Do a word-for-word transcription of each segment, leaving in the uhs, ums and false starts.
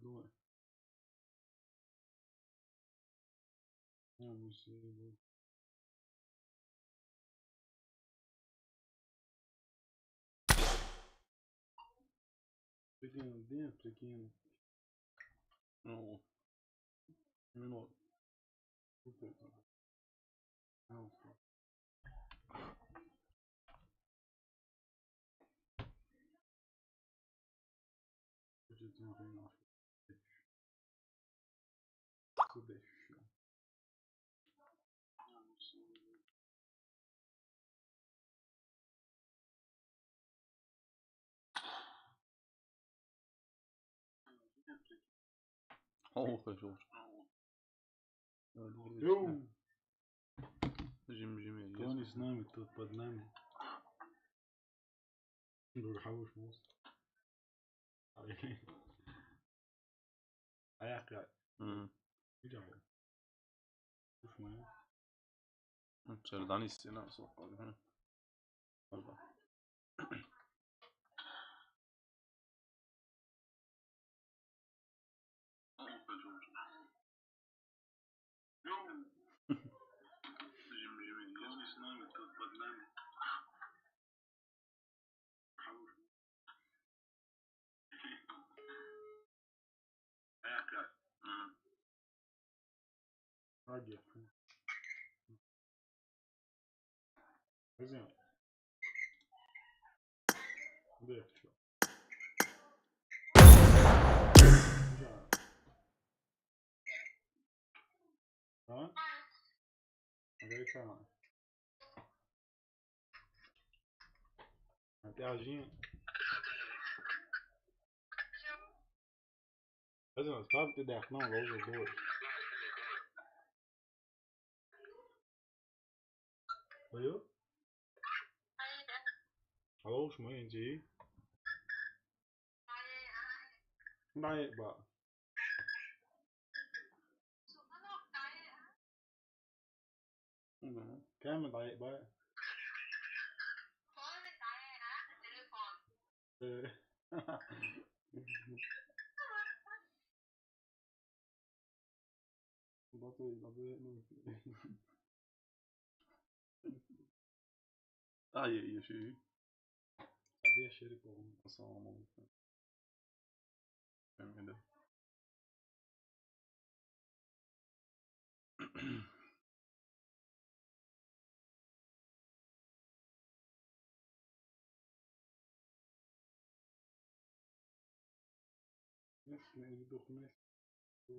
Давай. А, мы с ним. Прикинь, где, прикинь. Ну, минут. Вот это. А, вот так. Будет, например, куда ещё? Ох, ой, жёлчь. Йоу! Жим, жим, кто не с нами, тот под нами. Дурхавуш мус. Аяк я. Мгм. Видел? Уф, моя. Ну, чё, Данис, сына, сокол, ха? Ага. Ради. Возьми. Да, чё? Да. А? Говорит, она. Опять же. Возьми, ставь ты, да, к нам, ложу, ложу. Алло? Алло, шмэ инди. Дай ба. Камера дай ба. Э. Батой, батой, ну. А, я, я ещё и. А я ещё и помню. Ассаламу алейкум. Камера. Если не духнешь, то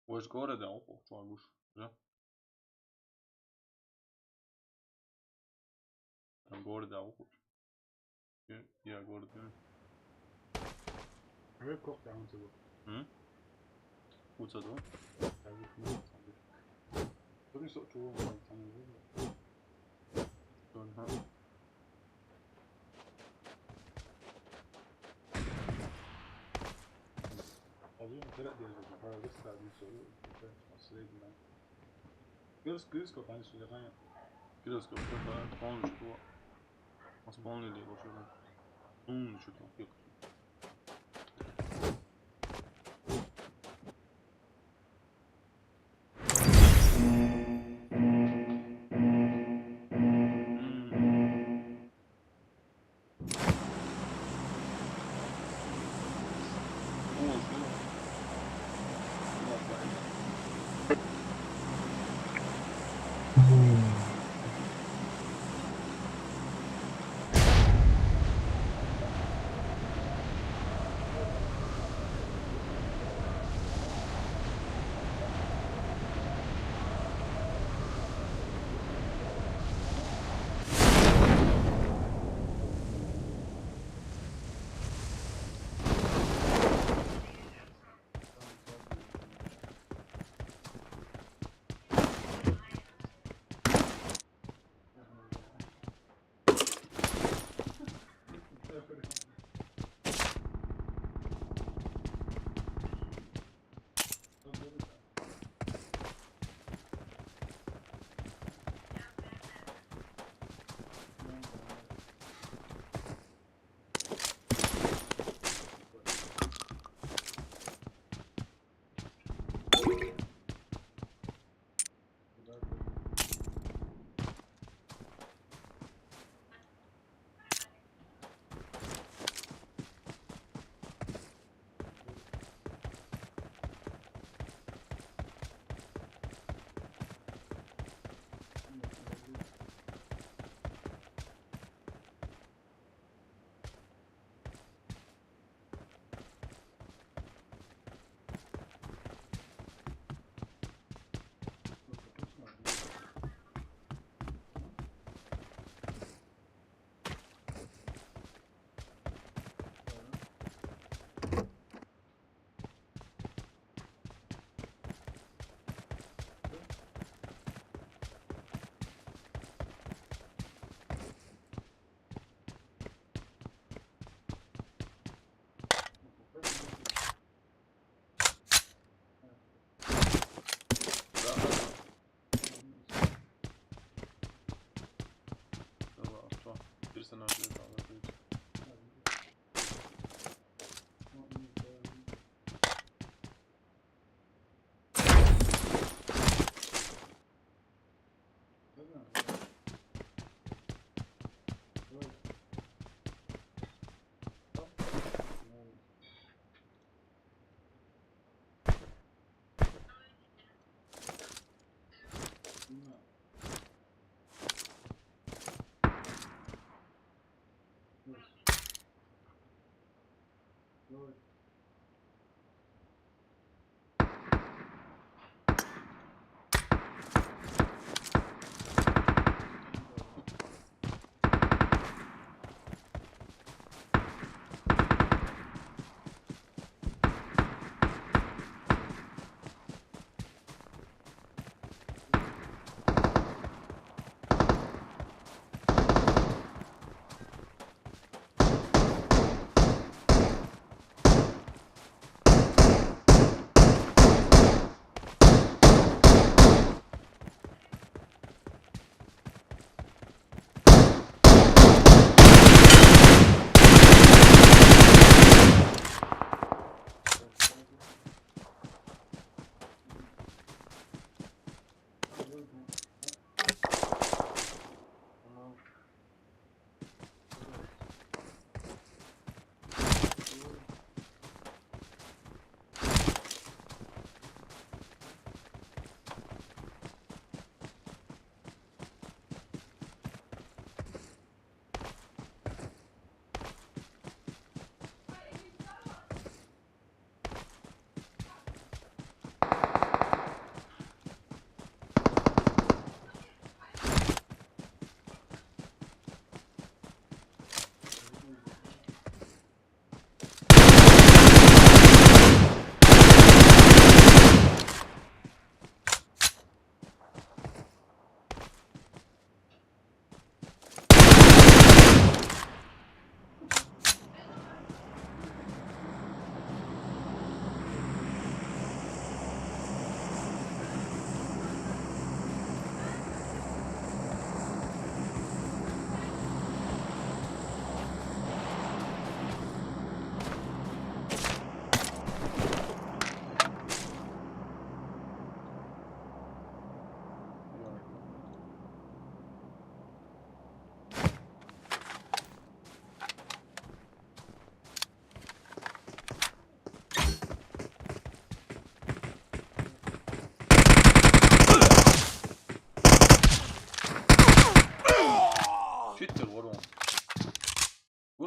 Уж город, да, охо, чё, Ануш, да? Там город, да, охо. Я, я город, да. А вы кок там, ты вот. М? Уца, да? А вы, ну, там, вы. Кто не со-, чего, там, там, вы. Ага. Один, когда держит, а, вы ставили всё, это последнее. Кирс, кирс, копание, что я знаю. Кирс, копание, полностью. Восполнили его, что ли? Полностью там, ёпта.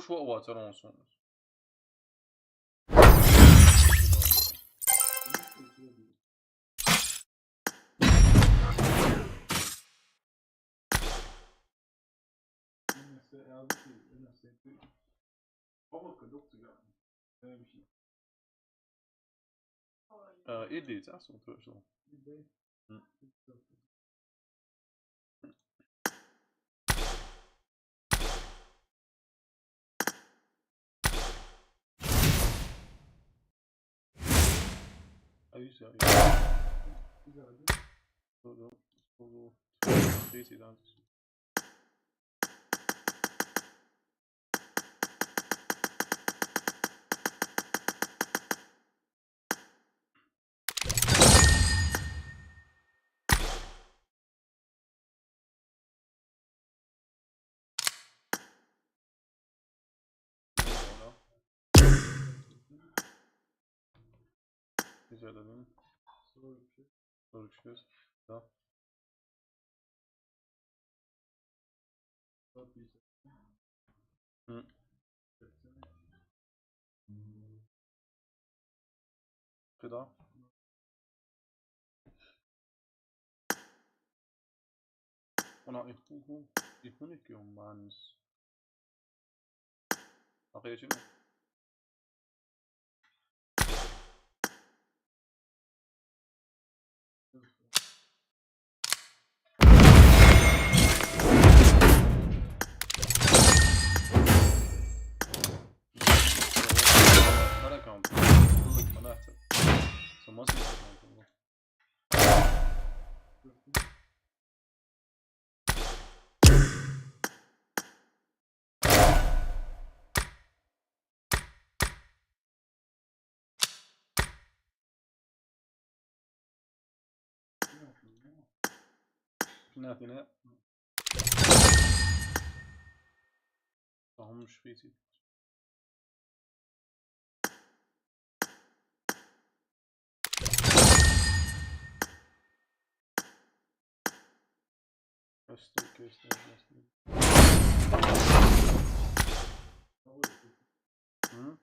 What, what's on soon? Uh, it is also personal. Are you serious? Hold on. Hold on. This is on. Güzel dedim. Soru kişiyoruz. Da. Hı. Kıda. Ona ihu ihu ihu ne ki on bans. Akıya çin. Para kamp. Bulduk bana. Somas. Nothing up. Warum spielt sie? Köstü, köstü, köstü. Hı?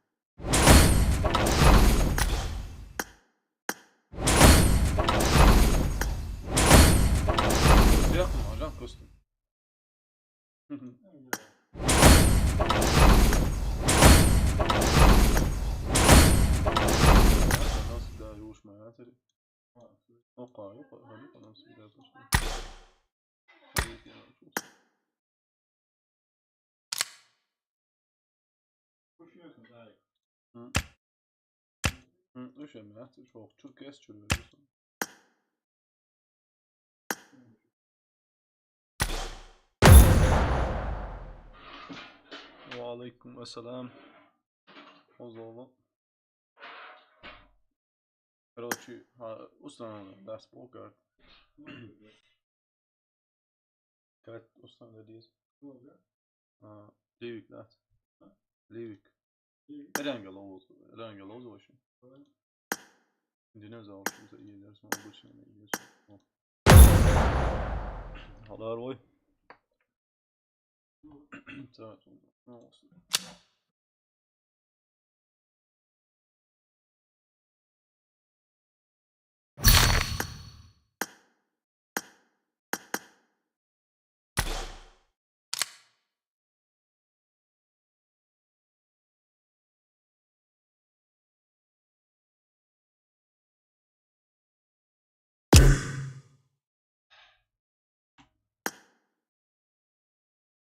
Yapma hocam, köstü. Nasıl daha yavaş mı ya? Oqa, yox, hə, yox, adam sizə dostum. Hı. Hı, üşüme, çok, çok geç çürüyorsun. Ve aleyküm selam. Ozoğlu. Короче, ha, ustanın ders bu kadar. Kart ustanın da diyoruz. Ha, Livik lan. Livik. Erangel oldu. Erangel oldu başım. Dinozor, şimdi iyi dersin, обычно iyi dersin. Halar oy. Saat oldu. Ne olsun?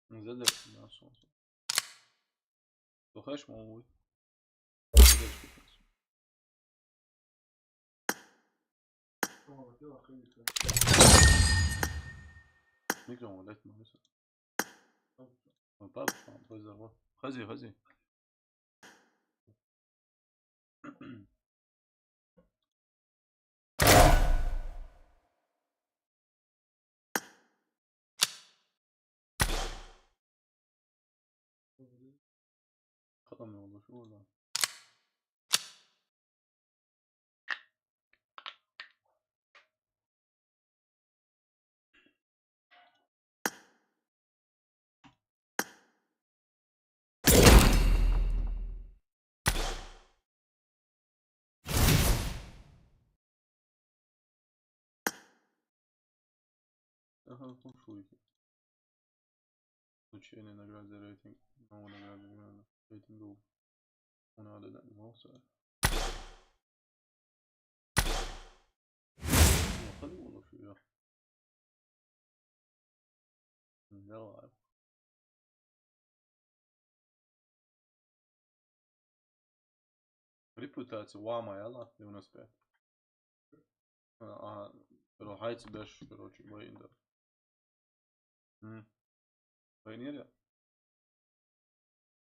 Güzel de yaptın ya, son son. Yok, hiç mi olmuyor? Mikro mu? Letma mesela. Bak, şu an, hadi. Kalamıyor olur orada. Aha, слушайте. Получение награды за рейтинг. Новая награда, рейтинг. Надо, да, не мог сказать. Хали вообще, я. Давай. Репутация вама, яла, девяносто пять. А, а, pero хайцы беш, короче, вайин да. М. Вайин я?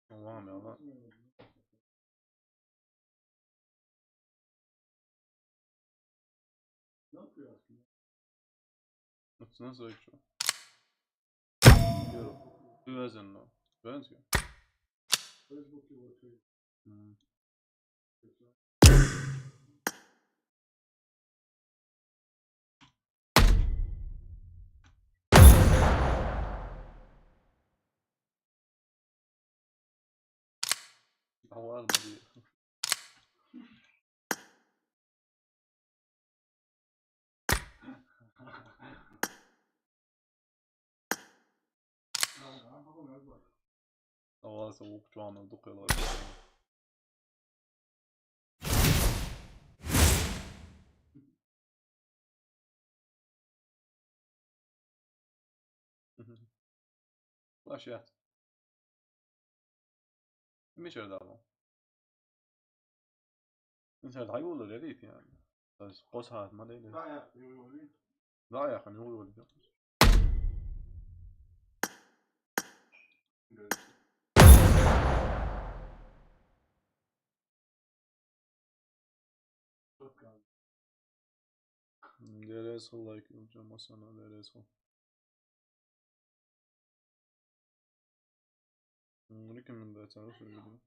Вама, яла. Отсюда зайчу. Ты везен, но. Везен. М. Давай, блин. Давай, звук чуама дукъела. Плащ. Мишер дало. Мишер дало лерит, яни. Бес къосат ма лерит. Да, я, я, я. Да, я, хани, я, я. Дерес хул лайк, Джамасана, дерес хул. М, рекомендация, русский видео.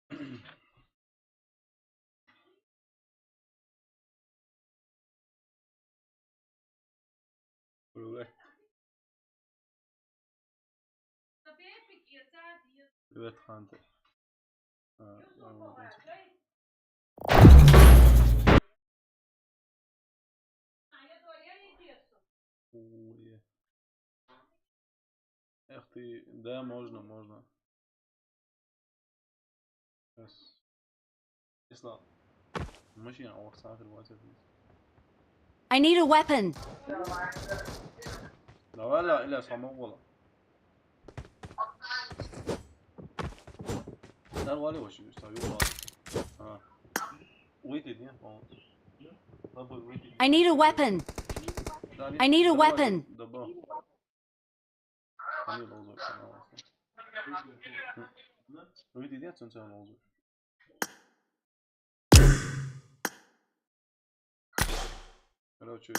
М. Привет. Привет, Хантер. А, я вот это. Ой. Эх ты, да, можно, можно. Сейчас. Ислам. Машина, ох, сахар, вот это. I need a weapon. Давай, لا، إلا سامو والله. لا، والله وش يستوي والله. آه. ويتي دي، آه. طب ويتي دي. I need a weapon. لا، I need a دبا، weapon. دبا. Они лозут, они лозут. Люди нет, он тебя лозут. Короче,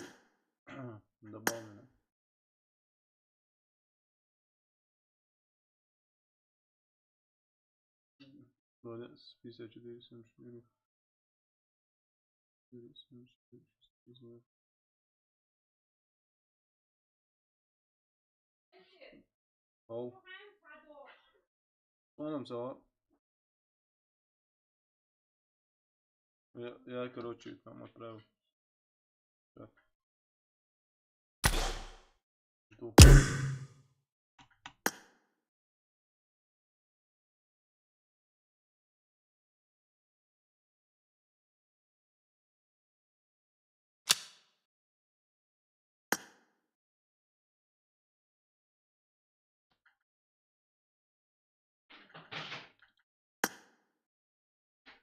добавлено. Молодец, пятьдесят четыре, семьдесят четыре. Ау. Понял, всё. Я, я, короче, там отправил. Жду.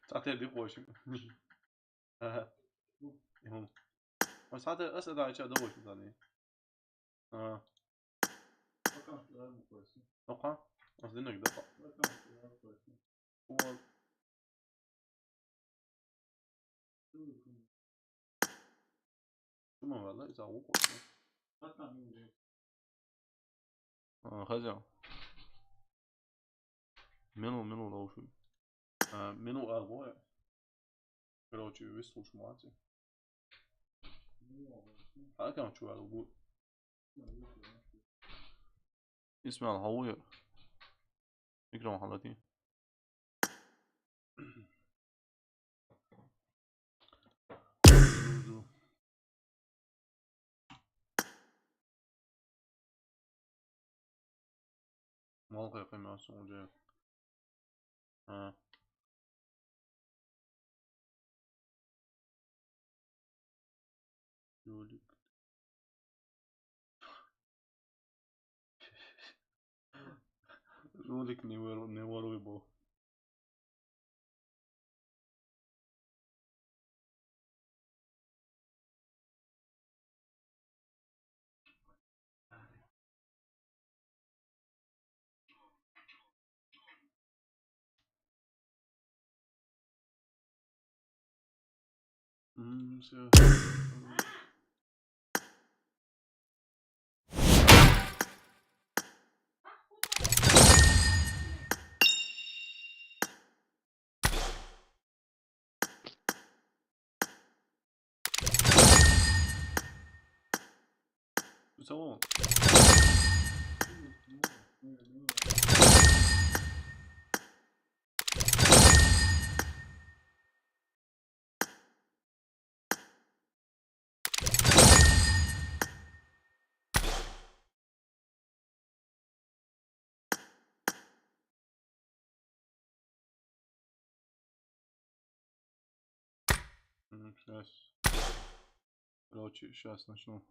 Сахьте дикъ воши. Ага. Мгм. Ва сахьте ас ада ача да воши зани. Ага. Окъа. Ас динак да. Уа. Шума вала иза уку. А, хазя. Мину, мину лоуши. А, мину албоя. Короче, вислушмати. Акам чувал гу. Исмаил, хавуя. Микрофон халати. Мал кайкаймасын уже. А. Жулик. Жулик, не вор-, не воруй, бо. М, всё. Tamam. Мгм, щас. Короче, щас начну.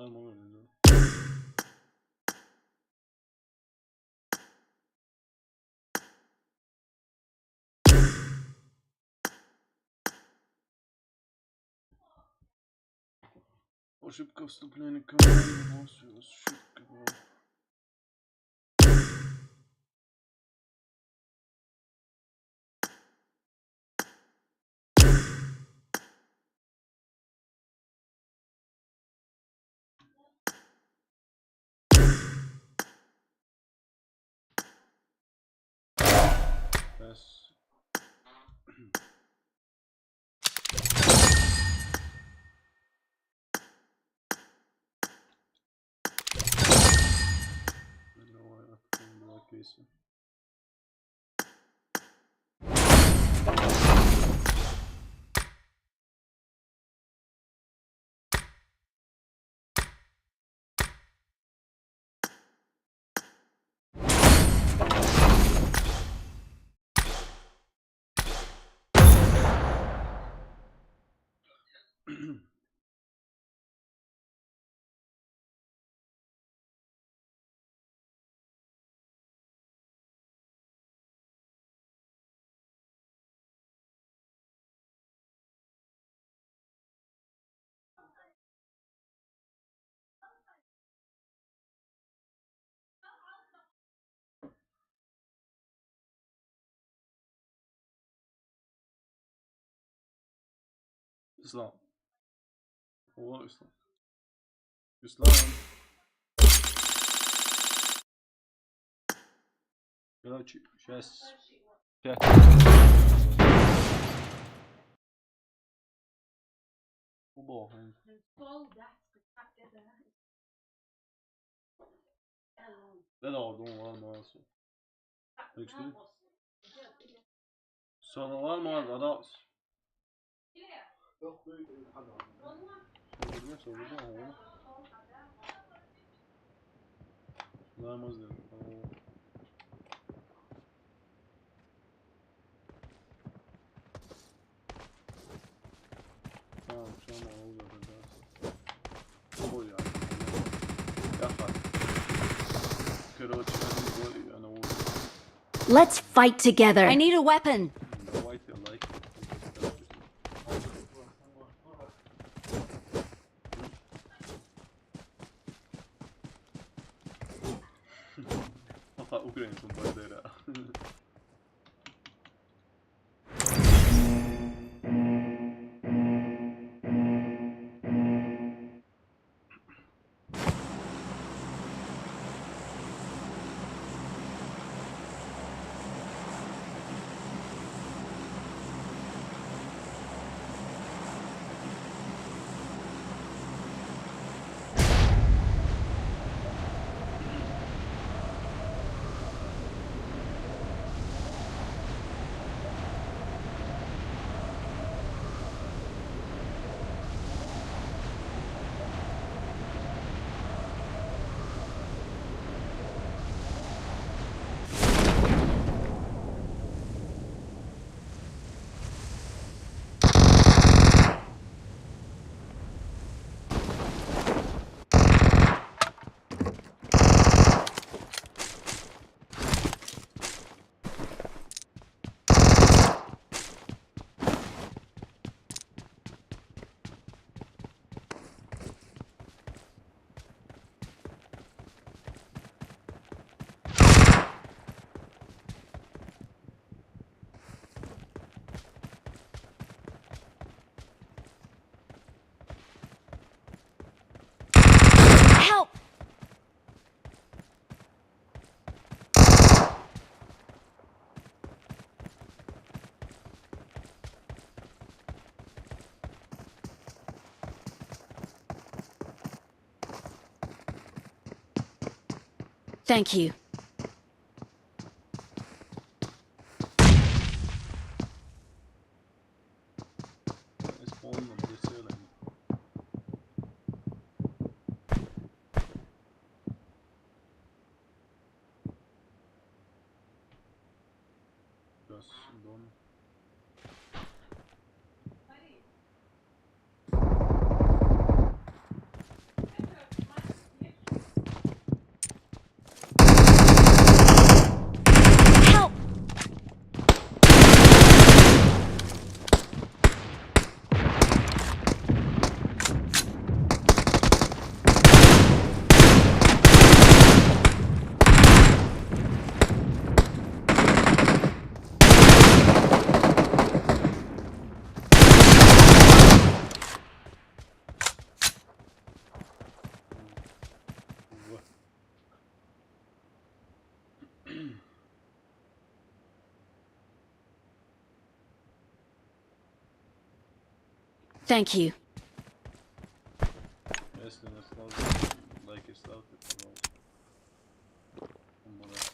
Нормально, да. Ошибка вступления команды. Ошибка была. Раз. Давай, откроем два кейса. Ислам. О, Ислам. Ислам. Короче, щас. Пять. Убо. Да, да, думал, ладно, ладно, всё. Так что? Sonra var mı orada? Yok, böyle, e, hadi. Soldurma, soldurma, oğlum. Var mı hızlı? Oo. Tamam, tamam, oldu, oldu. Koy ya. Yapar. Короче, они, yani, o. Let's fight together. I need a weapon. Давайте лайк. Папа украинцам бандера. Help! Thank you. Biraz dön. Help! Thank you. Если не сразу лайки ставте, пожалуйста. Молодцы.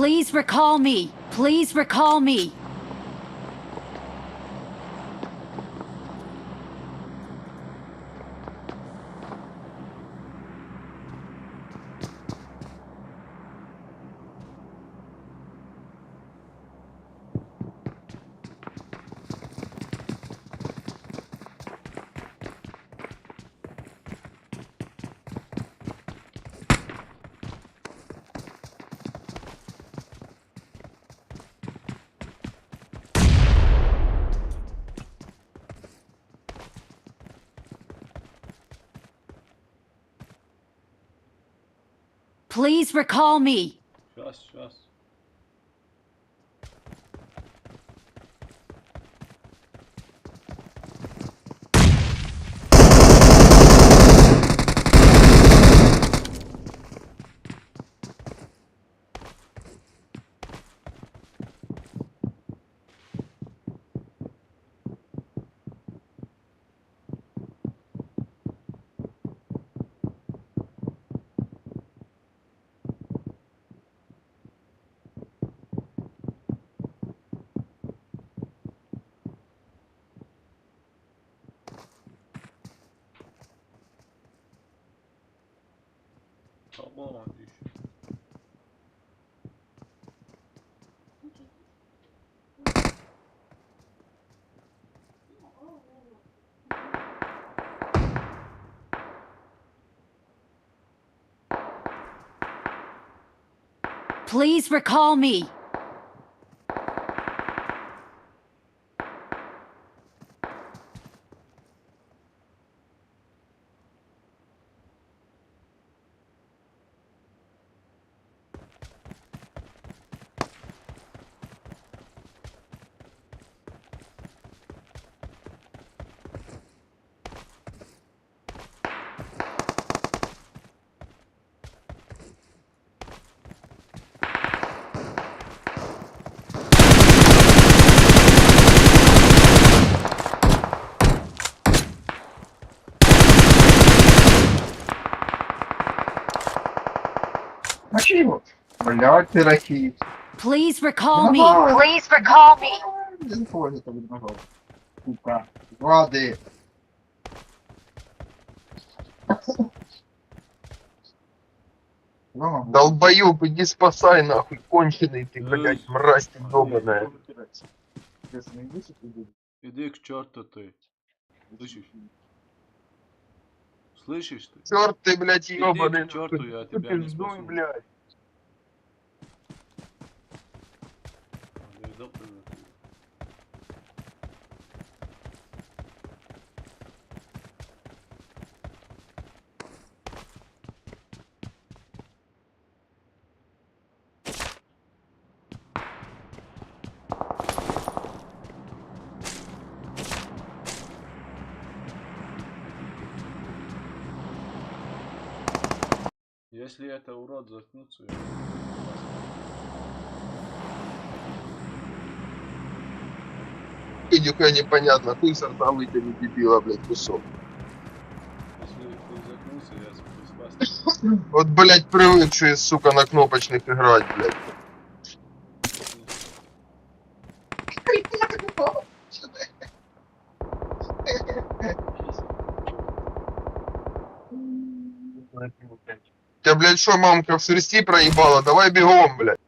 Please recall me. Please recall me. Please recall me. Щас, щас. Tamam, düşün. Please recall me. Мочи его. Блядь, ты расист. Please recall me. Давай. Please recall me. Я не понял, как это нажал. Сука. Гады. Вон он. Долбоёб, иди спасай нахуй, конченый ты, Эй, блядь, мразь ты а, ёбаная. Если не вышел, ты будешь. Иди к черту ты. Слышишь? Слышишь ты? Черт ты, блядь, Иди ёбаный. к черту, Нахуй. Я Ты тебя не пиздуй, спасу. Блядь. А, да и ёбаный ты. Если это урод заткнется, я... Ты нихуя непонятно, хуй со рта вытяни, дебила, блядь, кусок. Если ты заткнулся, я с- спас тебя. Вот, блядь, привыкшие, сука, на кнопочных играть, блядь. Тебя, блядь, что, мамка в шерсти проебала? Давай бегом, блядь.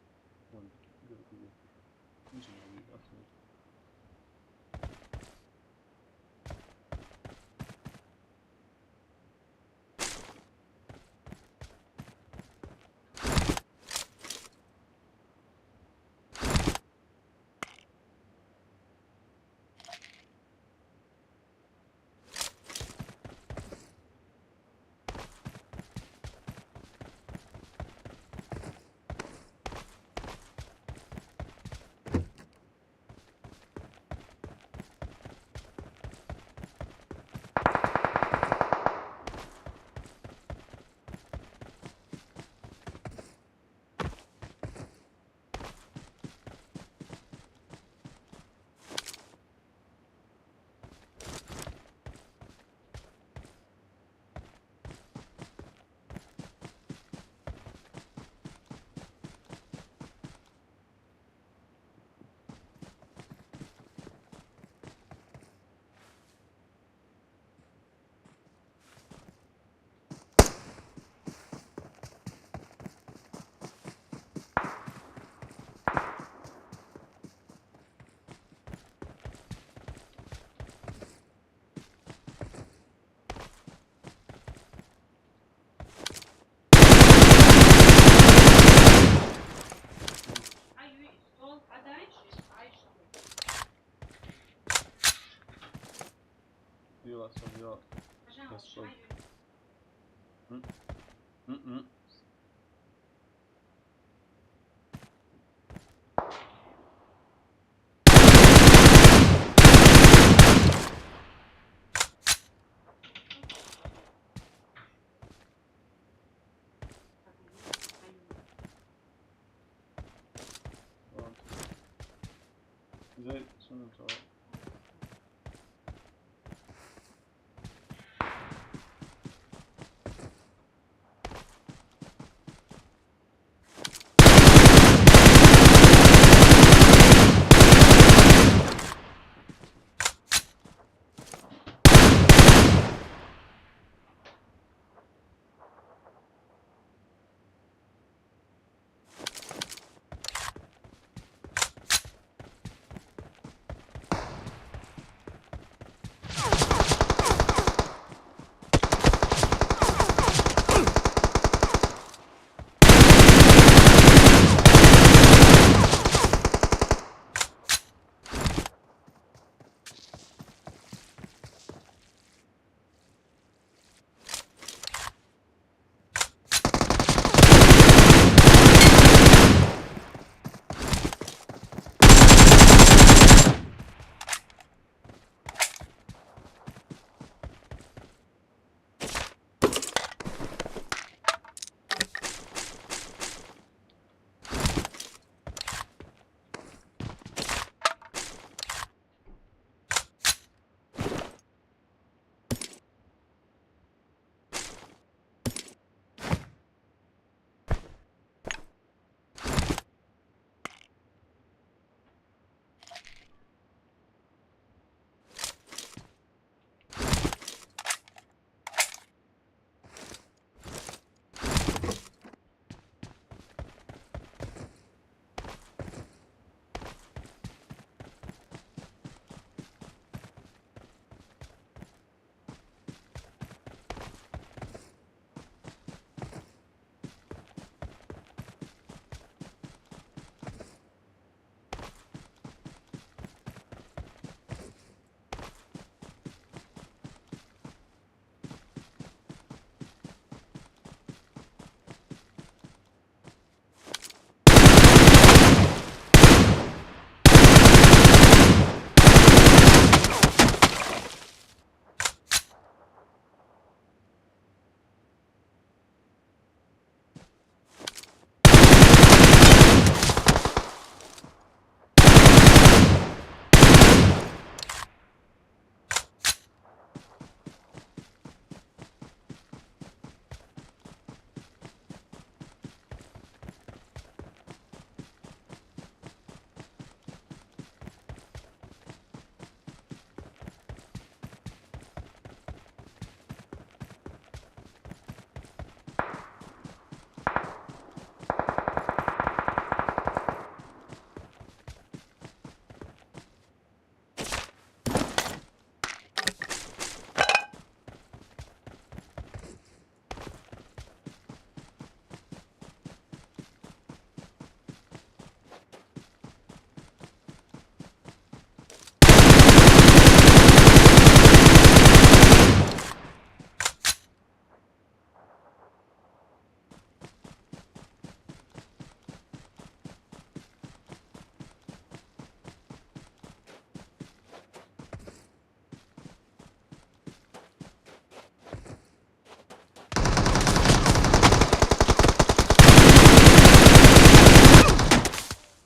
Mm. Mm-mm. Pronto. Zé, isso não tá.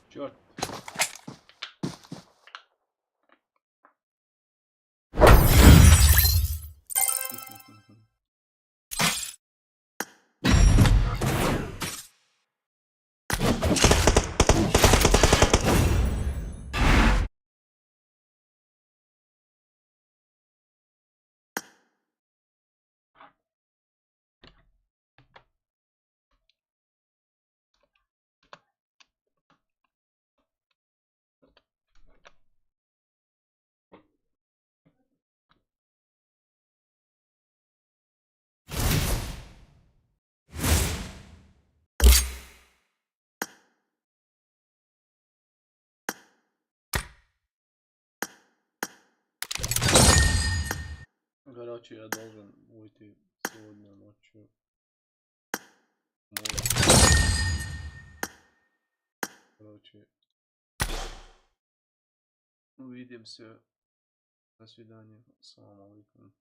Чёрт. Короче, я должен уйти сегодня ночью. Короче, увидимся. До свидания. Ассаламу алейкум.